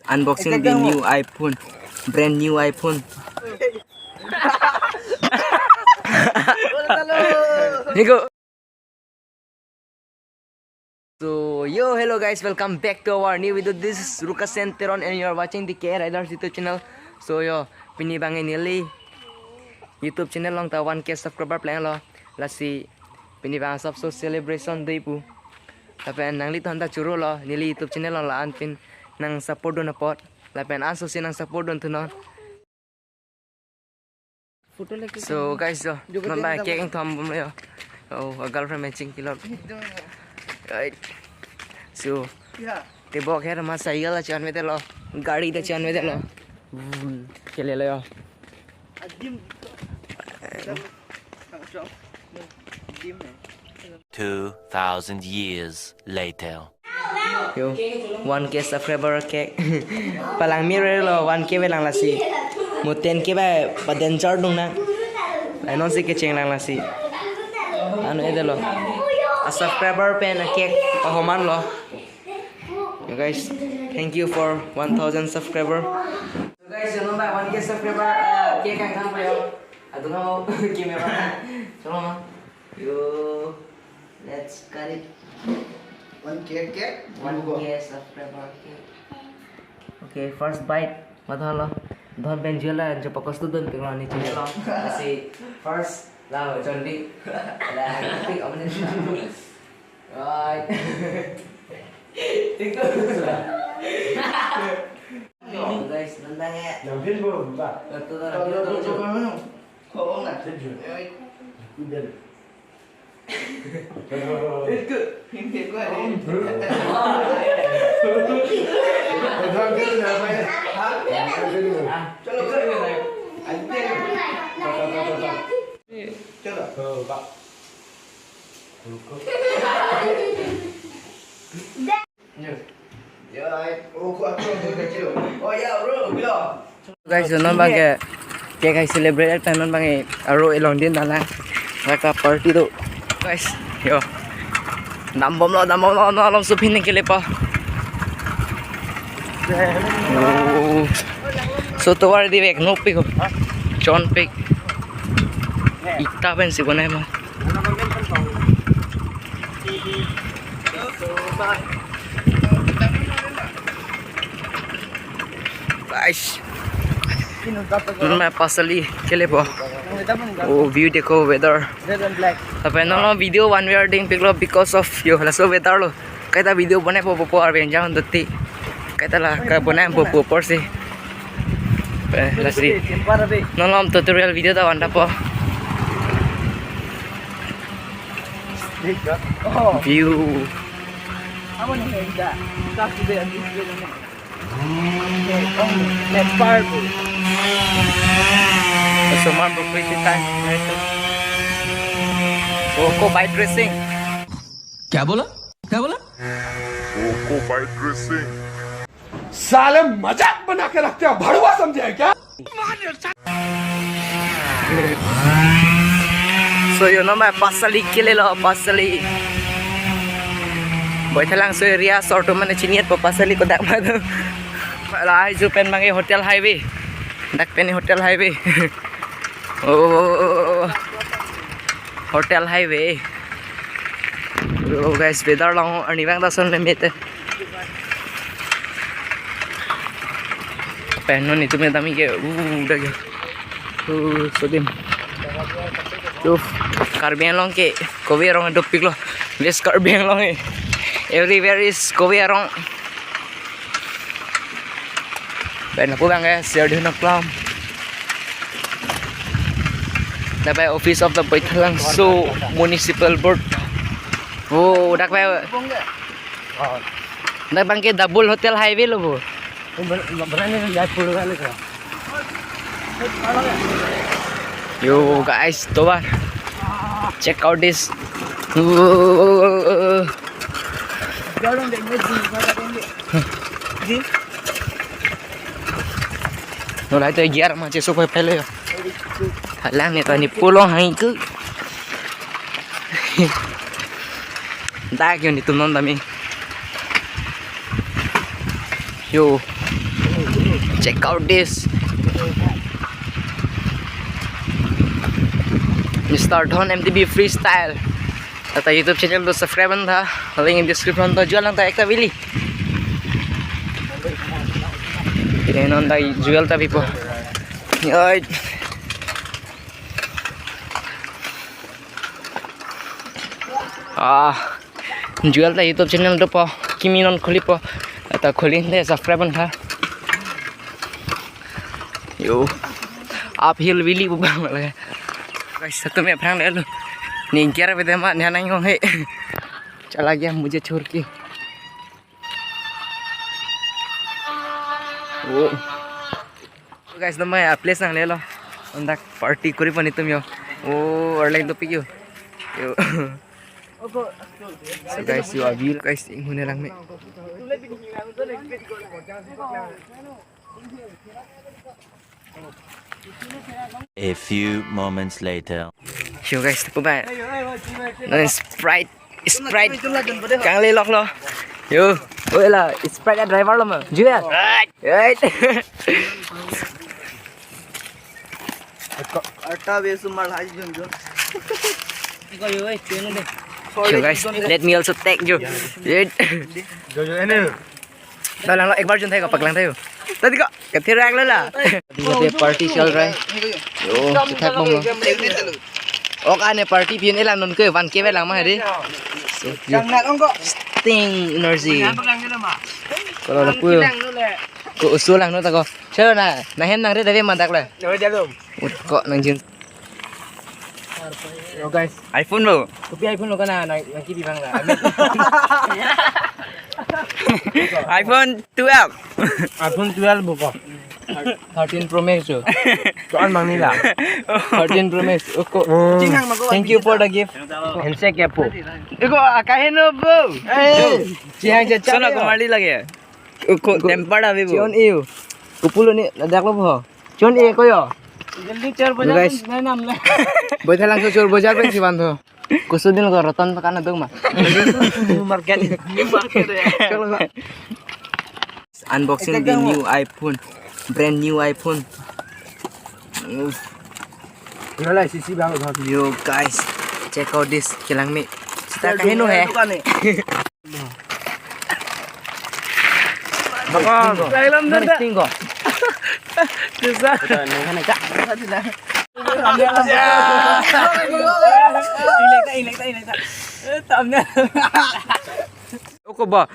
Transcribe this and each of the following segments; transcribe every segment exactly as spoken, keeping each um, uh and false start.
Unboxing the new iPhone, brand new iPhone. Here you go. So yo, hello guys, welcome back to our new video. This is Ruka Senteron and you are watching the K Riders YouTube channel. So yo, pini abang neli YouTube channel along ta one K subscriber plenglo. Lasi pini abang sabso celebration day pu. Lapen nanglitum ta choro lo, neli YouTube channel along la-an pen nang support dun apot. Lapen anso si nang support dun thunon. Photo lagi. So guys, yo, non abang cake ingthom bomlo yo. Oh, a girlfriend matching pilot. Right. So, tebok her ma cycle ta chonvedetlo, gari ta chonvedetlo. Vun, kelelo yo. Two thousand years later. Yo, one K subscriber cake. Palang mirror lo, one K velang lasi. Mo ten K ba, ba danger dung na. Ai non si kecheng lang lasi. Anu ede lo. A subscriber pen a cake pahoman lo. You guys, thank you for one thousand subscriber. So guys, you know that one K subscriber, uh, cake ang kang payo. Aduh kamu camera. Coba ma. Yo, let's cut it. One K cake. One K subscriber cake. Okay, first bite. Madhalo. Don Benjuela, jo pakos tu don pinglo ni chini lo. Lasi first la John Dick. La John Dick apa ni? Right. Itu. Yo, guys, nandang ya. Yang pin belum, Pak. Betul, betul, betul. Kau nak? Setuju. Udah. Itu, ini gua nih. Hah? Coba, coba. Anjir. Coba. Tuh, Pak. Guys, non abang ke cake hai celebrate pen non abang ke aro elong din dala. Raka party do. Guys, yo. Dambomlo, dambomlo, non along suphin nangkelepo. Oh. So tovar di vek no pik ho. Chonpik. Ita pen si bonai ma. Guys, non abang pasali kelepo. Oh, view dekho, weather. Red and black. Lapen non video one way ding piklo because of yo laso weather lo. Kaita video bonai po po po arve jang doti. Kaita la ka bonai po po por si. Eh, lasi. Non along tutorial video ta van ta po. Oh. View. Apa nih, Ida? Kita sudah habis dulu nih. Okay, oh, leopard. Customer property time. Coco bike racing. क्या बोला? क्या बोला? Coco bike racing. साले मजाक बना के रखते हैं, भड़ुआ समझे हैं क्या? So yo, non abang pasali kelelo, pasali. Baithalangso area sor atum mane chiniat po pasali kodak ma do. Lahai ju pen abang ke hotel highway. Dak pen hotel highway. Oh, hotel highway. Oh guys, weather along arni abang ta son le mete. Pen non itum dami ke, uh, udah ke. Uh, sodim. Tuh, Karbi Anglong ke, kove arong dopiklo. West Karbi Anglong ke. Everywhere is kove arong. Pen lapu abang ke, share di na klam. Dak pen office of the Baithalangso Municipal Board. Oh, dak pen. Dak abang ke double hotel highway lo bo. Yo guys, tovar. Check out this. No, lahai ta gear ma cheso pai pele yo. Halang ne ta ni pulo hai ke. Dak yo netum non dami. Yo, check out this. Mister Dhon M T V Freestyle. Lata YouTube channel to subscribe tha. Link in description to jual lang ta ekta vili. Ke non ta jual ta pipo. Yoi. Ah, jual ta YouTube channel dopo. Kimi non khulipo. Lata khulin te subscribe tha. Yo. Uphill vili bubang lagi. Guys, satu me pranglelo. Ni kira bete ma ni anang yong he. Chala gaya mujhe chhod ke. Oh. So guys, namai a place nanglelo. Andak party kori pani tum yo. Oh, arleng topic yo. Yo. So guys, yo, a view guys, inghun lang me. A few moments later. Yo guys, tapu ba. Nang Sprite, Sprite. Kangle lok lo. Yo, oi la, Sprite a driver lo ma. Jual. Right. Arta be sumar hai jun jun. Yo guys, let me also take you. Right. Jo jo ene. Dah lang lo, ek bar jun thai ko, paklang thai ko. Tadi ko, kathir rang lo la. Tadi party chal raha hai. Yo, chithak bom lo. Ok, ane party pin elang non ke van ke lang ma hari. So, yo. Sting Energy. Kalau lapu. Ko usul lang no ta ko. Chalo na, nahen nang re dave mandak le. Ut ko nang jin. Yo guys, iPhone lo. Kopi iPhone lo kana nang nang kibi bang la. iPhone twelve. iPhone twelve buko. Thirteen Pro Max jo. Tuan bang nila. Thirteen Pro Max. Oko. Hmm. Thank you for the gift. Handshake ya po. Iko akahin lo bro. Hey. Chihang jacha. Sona ko mali lagi ya. Oko tempered ave bo. Chion iyo. Kupulo ni ladak lo bo. Chon e ko yo. Jaldi chor bajar. Guys. Nai nam le. Boitha lang so chor bajar pen si bantho. Kusudin ko roton pakan adung ma. New market. New market ya. Chalo. Unboxing the new iPhone. Brand new iPhone. Uff. Nala sisi bang bang. Yo guys, check out this kilang me. Sita kaheno he. Dukan ni. Baka, lailom dah, dah. Sting ko. Susah. Ilek ta, ilek ta, ilek ta. Eh, thumbnail. Oko ba.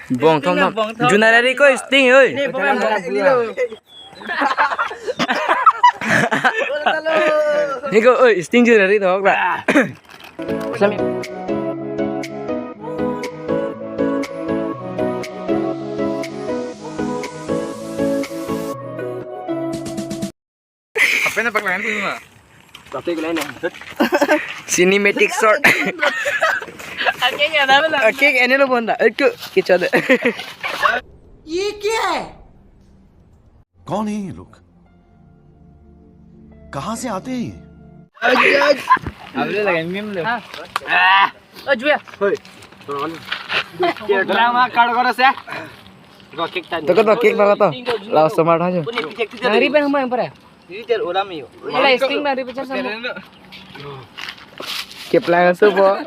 Bong thom thom. Bong thom. Junarari ko Sting oi. Ini bukan bukan ini lo. Hiko, oi, Sting jun hari thok la. Sami. Apa na paglayan po ma? Tapi ko lang na. Cinematic short. Aking ya naman lang. Aking ano lo bonda? Ito, kicha de. ये क्या है? कौन है ये लोग? कहाँ से आते हैं ये? Able lagi meme lo. Ah. Oh, Juya. Hoi. Drama card ko sa. Go kick tan. Toko to kick bala to. Lao smart aja. Nang ripen humai pare. Ini ter ulam yo. Ala Sting mari pecah sama. Keplang supo.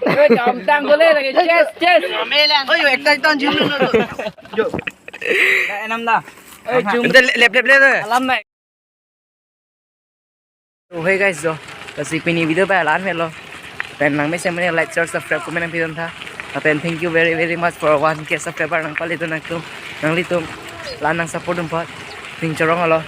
Oi, jam tang boleh lagi. Cheers, cheers. Oi, ekta ton jum lo. Jo. Enam dah. Oi, jum. Lep lep lep. Alam naik. Oh, hey guys, jo. Lasi pini video ba alam helo. Pen nang mesen mene like, share, subscribe, comment nangpidun tha. Lapen thank you very very much for one K subscriber nangpalidun nangtum. Nanglitum la nang support dun apot. Ning chorong lo.